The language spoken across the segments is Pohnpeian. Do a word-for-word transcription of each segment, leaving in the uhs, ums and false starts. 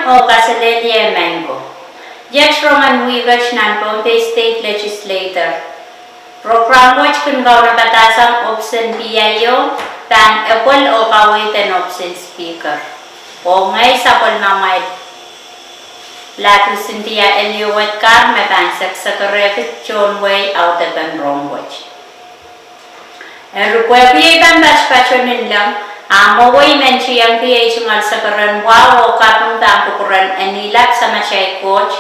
Oh kaselehlie maing ko. Iet rongen wihket nan Pohnpei State Legislature, program wet kin kaunopada sang ohpis en P I O, pahn epwel oh kaweid en ohpis en Speaker. Oh ngehi sapwellimamwail Ladu Cynthia Eliot Edgar me pahn sekesekerehki tohn wehi audepen rong wet. Eri pwehki ei pahn patopato nin leng, a mwowei I men tiengki ei tungoal sekeren wahu oh kaping pahn kupwuren Ehnilap Samatail Koht,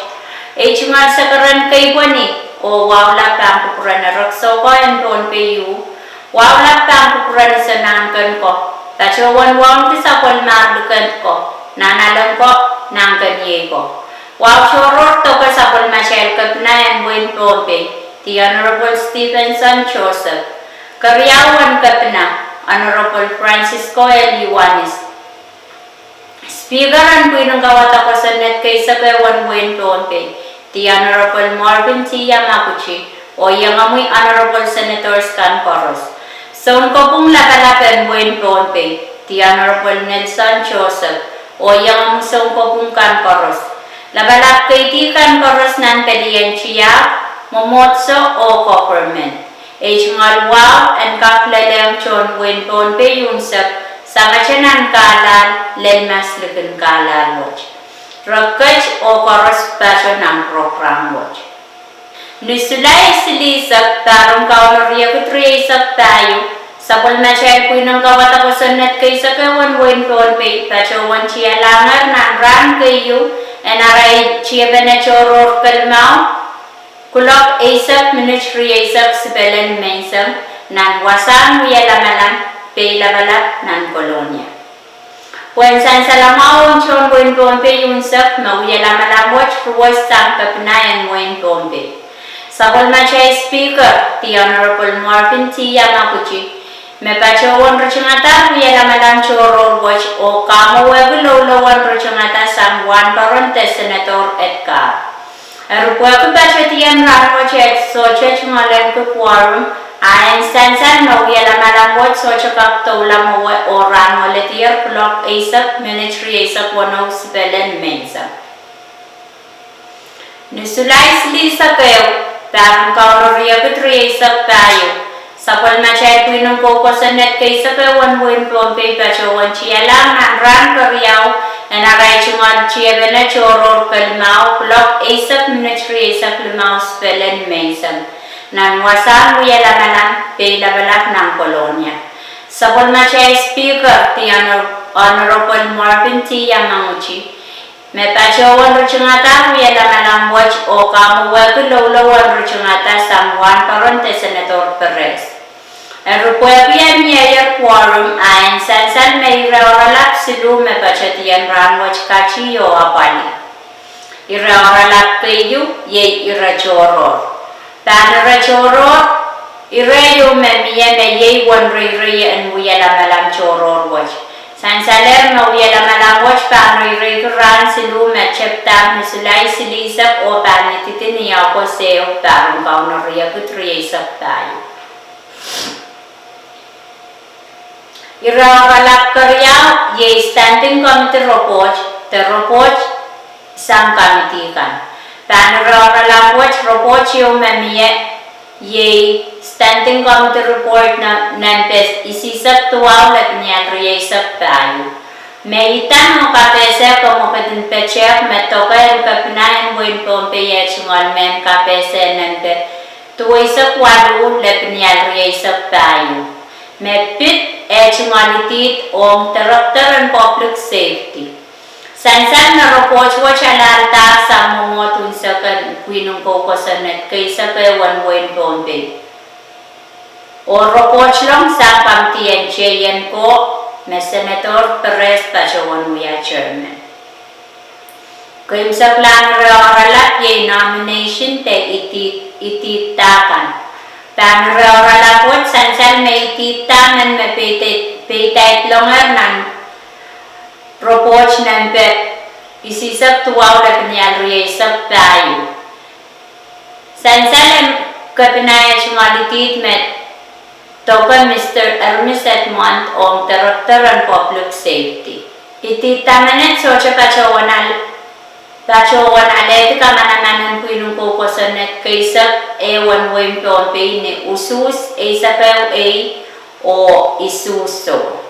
ei tungoal sekeren keipweni oh wahu lap pahn kupwuren Erekiso ko en Pohnpei U, wahu lap pahn kupwuren Iso Nahnken ko, patohwan wauneki sapwellimahr likend ko, nahnalek ko, nahnkeniei ko. Wahu tohrohr doke sapwellimatail Kepina en wehin Pohnpei, The Honorable Stephenson Joseph. Keriau en Kepina, Honorable Francisco L. Ioanis. Speaker en pwihn en kauwada kosonned keisek ehu en wehin Pohnpei, The Honorable Marvin T. Yamaguchi, oh iengomwi Honorable Senators kan koaros. Sounkopwung Lapalap en wehin Pohnpei, The Honorable Nelson Joseph, oh iengomwi sounkopwung kan koaros. Lapalap keidi kan koaros nan pelien tiahk, mwomwohdiso oh government. Ei tungoal wahu en kak lelehng tohn wehin Pohnpei unsek, sangete nan kahlahl, lel maslikin kahlahl wet. Re ket oh koaros pato nan program wet. Ni Sulai silihsek, pahr en Kauno riekid rieisek pahieu, sapwellimatail pwihn en kauwada kosonned keisek ehu en wehin Pohnpei patohwan tialahngehr nan rahn keieu, en arail tiepene tohrohr kelimau, kuloak eisek minit rieisek sipelen menseng, nan wasahn Wielamalam, Peilapalap nan Kolonia. Pwehn sansal mwahu ong tohn wehin Pohnpei unsek me Wielamalam wet ruwes sang Kepina en wehin Pohnpei, sapwellimatail Speaker, The Honorable Marvin T. Yamaguchi, me patohwan ritingada Wielamalam tohrohr wet oh kamwowehki loulou en ritingada sang wahnpoaron de Senator Edgar. Eri pwehki patedien rahnwet e sohte tungoalenki quorum, a en sansal me Wielamalam wet sohte kak doula mwowe oh rahnwet ledier kuloak eisek minit rieisek weneu sipelen menseng. Ni Sulai silihsek ehu, pahr en Kauno riekid rieisek pahieu, sapwellimatail pwihn en kou kosonned keisek ehu en wehin Pohnpei patohwan tialahng nan rahn keriau, en arail tungoal tiepene tohrohr kelimau, kuloak eisek minit rieisek limau sipelen menseng, nan wasahn Wielamalam, Peilapalap nan Kolonia. Sapwellimatail Speaker, The Honor-, Honorable Marvin T. Yamaguchi, me patohwan ritingada Wielamalam wet oh kamwowehki loulou en ritingada sang wahnpoaron de Senator Perez. Eri pwehki en mieier quorum, a en sansal me ire oaralap siluh me patedien rahnwet kati oh apwalih. Ire oaralap keieu iei ire tohrohr. Pahn ire tohrohr, ire ieu me mie me iei uwen reirei en Wielamalam tohrohr wet. Sansalehr me Wielamalam wet pahn reireiki rahn siluh me tepda ni Sulai silihsek oh pahn ididi ni August ehu, pahr en Kauno riekid rieisek pahieu. Ire oaralap keriau iei Standing Committee Report, de report sang committee kan. Pahn ire oaralap wet, report ieu me mie iei Standing Committee Report nempe isihsek duwau lepinial rieisek pahieu. Me idahn oh kapehse kamwekid en petehk me doke en Kepina en wehin Pohnpei eh tungoal mehn kapehse nempe duweisek waluh lepinial rieisek pahieu. Me pid eh tungoal idihd ong Director en Public Safety. Sansal me report wet alahldahr sang mwomwohd unsek en pwihn en kou kosonned keisek ehu en wehin Pohnpei, oh report long sang committee en J N ko, me Senator Perez patohwan wia chairman. Keimwseklahn ire oaralap iei nomination de idihd, idihda kan. Pahn ire oaralap wet, sansal me idihda men me peida, peidaidlonger nan report nempe isihsek duwau lepinial rieisek pahieu. Sansal en Kepina eh tungoal idihd me doke Mister Hermes Edmond ong Director en Public Safety. Idihda menet sohte patohwan al-, patohwan alehdi kamanaman en pwihn en kou kosonned keisek ehu en wehin Pohnpei ni usuhs eisek ehu ei oh isuhs soh.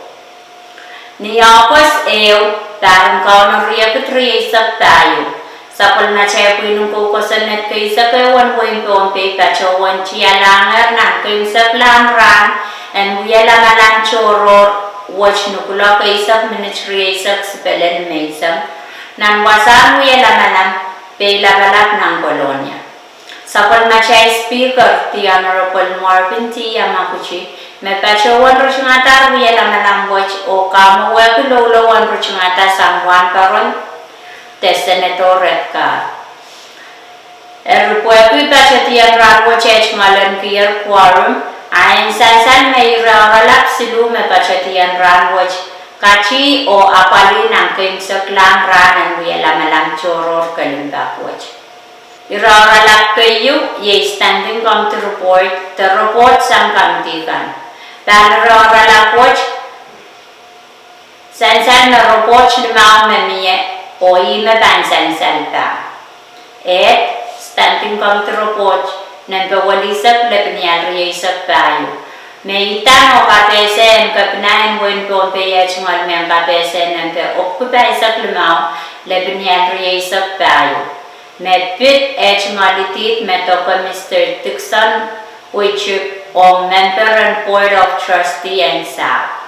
Ni Ohpos ehu, pahr en Kauno riekid rieisek pahieu, sapwellimatail pwihn en kou kosonned keisek ehu en wehin Pohnpei patohwan tialahngehr nan keimwseklahn rahn en wielamalam tohrohr wet ni kuloak eisek minit rieisek sipele nimenseng, nan wasahn wielamalam Peilapalap nan Kolonia. Sapwellimatail Speaker, The Honorable Marvin T. Yamaguchi, me patohwan ritingadahr wielamalam wet oh kamwowehki loulou en ritingada sang wahnpoaron de Senator Redcar. Eri pwehki patedien rahn wet eh tungoalenkier quorum, a en sansal me ire oaralap siluh me patedien rahn wet kati oh apwalih nan keimwseklahn rahn en wielamalam tohrohr kelimbak wet. Ire oaralap keieu iei Standing Committee Report de report sang committee kan. Pahn ire oaralap wet sansal me report limau me mie, oh ih me pahn sansal pah. Ed, Standing Committee Report nempe welisek lepin ial rieisek pahieu. Me idahn oh kapehse en kepina en wehin Pohnpei eh tungoal mehn kapehse nempe epwiki pahisek limau lepin ial rieisek pahieu. Me pid eh tungoal idihd me doke Mister Dickson Wichip ong memper en Board of Trustee en sahpw.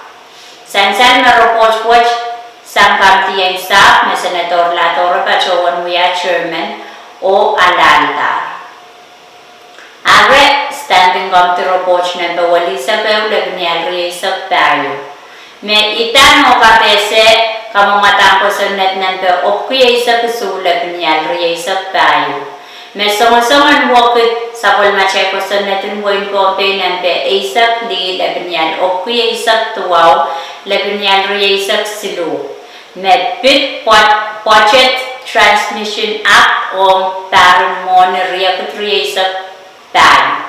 Sansal me report wet sang committee en sahpw me Senator Ladoro patohwan wia chairman oh alahldahr. Are, Standing Committee Report nempe welisek ehu lepin ial rieisek pahieu. Me idahn oh kapehse kamwomwadahn kosonned nempe epwiki eisek isuh lepin ial rieisek pahieu. Me songosong en wekid sapwellimatail kosonned en wehin Pohnpei nempe eisek lih lepin ial epwiki eisek duwau lepin ial rieisek siluh. Me pid Budget Transmission Act ong pahr en mwohni riekid rieisek pahieu.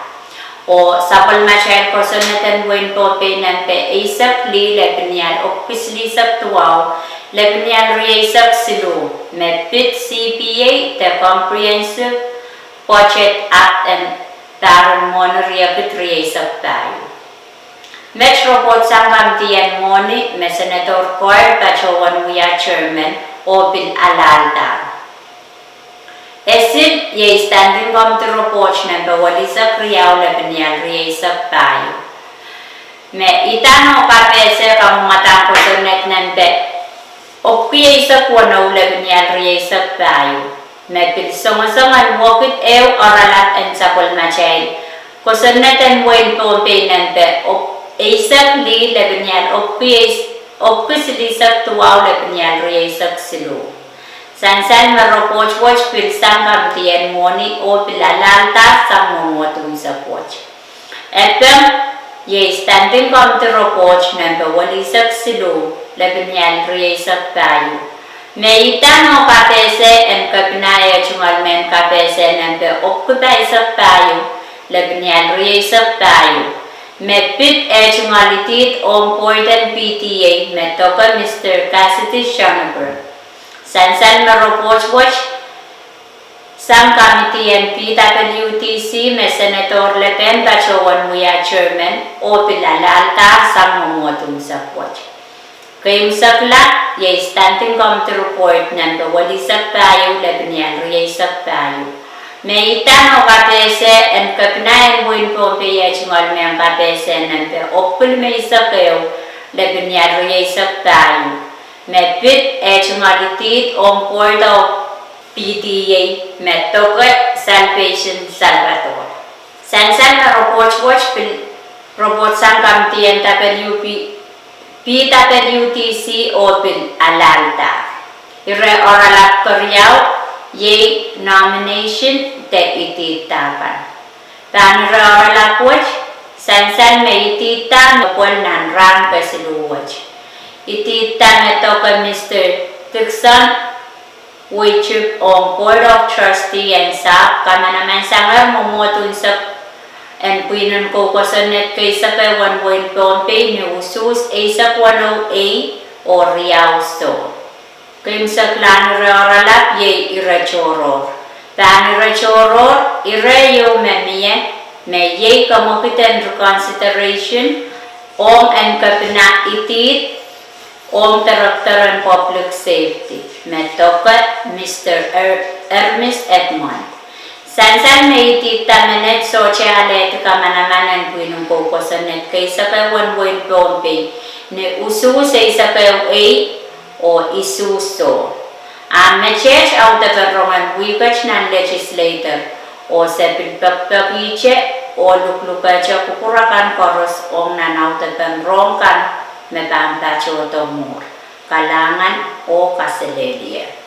Oh sapwellimatail kosonned en wehin Pohnpei nempe eisek lih lepin ial epwiki silihsek duwau lepin ial rieisek siluh. Me pid C P A de Comprehensive Budget Act en pahr en mwohni riekid rieisek pahieu. Met report sang committee en mwohni me Senator Coyle patohwan wia chairman oh pil alahldahr. Esil iei Standing Committee Report nempe welisek riau lepin ial rieisek pahieu. Me idahn oh kapehse kamwomwadahn kosonned nempe epwiki eisek weneu lepin ial rieisek pahieu. Me pil songosong en wekid ehu oaralap en sapwellimatail kosonned en wehin Pohnpei nempe eisek lih lepin ial epwiki silihsek duwau lepin ial rieisek siluh. Sansal me report wet pil sang committee en mwohni oh pil alahldahr sang mwomwohd unsek wet. Epeng, iei Standing Committee Report nempe welisek siluh lepin ial rieisek pahieu. Me idahn oh kapehse en kepina eh tungoal mehn kapehse nempe epwiki pahisek pahieu lepin ial rieisek pahieu. Me pid eh tungoal idihd ong board en P T A me doke Mister Cassidy Schonberg. Sansal me report wet sang committee en P W D C me Senator Lepin patohwan wia chairman oh pil alahldahr sang mwomwohd unsek wet. Keimwsekla iei Standing Committee Report nempe welisek pahieu lepin ial rieisek pahieu. Me idahn oh kapehse en kepina en wehin Pohnpei eh tungoal mehn kapehse nempe epwiki limeisek ehu lepin ial rieisek pahieu. Me pid eh tungoal idihd ong board of P T A me doke Salvation Salvador. Sansal me report wet pil report sang committee en P W D C oh pil alahldahr. Ire oaralap keriau iei nomination de idihda kan. Pahn ire oaralap wet sansal me idihda me pwel nan rahn kesiluh wet. Idihda me doke Mister Dickson Wichip ong Board of Trustee en sahpw kamanamansangehr mwomwohd unsek en pwihn en kou kosonned keisek ehu en wehin Pohnpei ni usuhs eisek weneu ei oh riau soh. Keimwseklahn ire oaralap iei ire tohrohr. Pahn ire tohrohr, ire ieu me mie, me iei kamwekid en reconsideration ong en kepina idihd ong Director en Public Safety, me doke Mister Er-, Ermis Edmond. Sansal me idihda menet sohte alehdi kamanaman en pwihn en kou kosonned keisekeu en wehin Pohnpei ni usuhs eisek ehu ei oh isuh soh. A meteht audepen rongen wihket nan legislature, oh se pil pekipekihte oh luklukehte kupwur akan koaros ong nan audepen rohng kan me pahn patohdo mwuhr. Kalahngan oh kaselehlie.